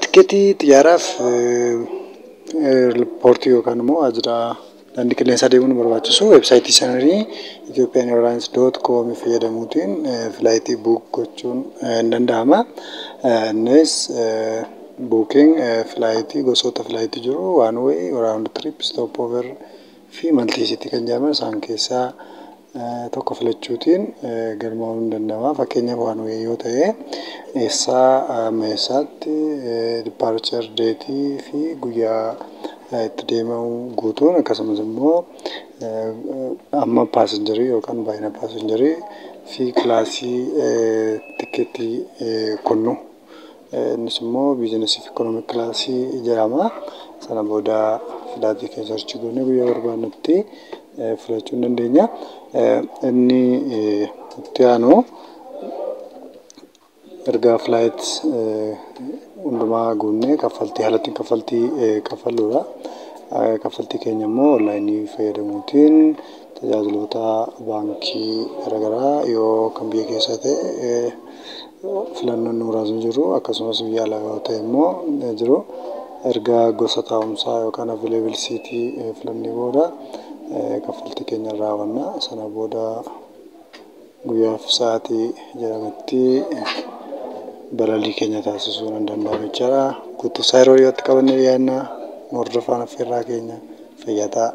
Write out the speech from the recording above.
Tikkeetii xiyyaaraaf airportii yookaan immoo waajjira daandii qilleensaa deemuun nu barbaachisu. Websiteii isaanii ethiopianairlines.com fayyadamuutiin flightii book gochuun ni danda'ama. Innis booking flightii, gosoota flightii jiru, one way, round trip, stop over fi multi-city kan jedhaman, isaan keessaa tokko filachuutiin galmaa'uun ni danda'ama. Fakkeenyaaf, one way yoo ta'e, eessaa hamma eessaatti, departure dateii fi guyyaa itti deemamu guutuun, akkasumas immoo amma passengerii yookaan baay'ina passengerii fi classii tikkeettii kunnu, innis immoo businessii fi economy classii jedhama. Sana booda flightii keessa search goonee guyyaa barbaadnutti filachuu ni dandeenya. Inni itti aanu, erga flight hundumaa guunnee, kaffaltii, haala ittiin kaffaltii kaffalluudha. Kaffaltii keenya immoo onlineii fayyadamuutiin tajaajiloota baankii garaagaraa, yoo kan biyya keessaa ta'e filannoon muraasni jiru, akkasumas biyya alaa yoo ta'e immoo jiru. Erga gosa taa'umsaa yookaan available seatii filannee booda kaffaltii keenya raawwanna. Sana booda guyyaa fi sa'aatii jedhametti balalii keenya taasisuu ni danda'ama jechaadha. Guutuusaa yeroo dhiyootti qabannee dhiyaanna. Nu hordofaa, affeerraa keenya. Fayyaa ta'aa.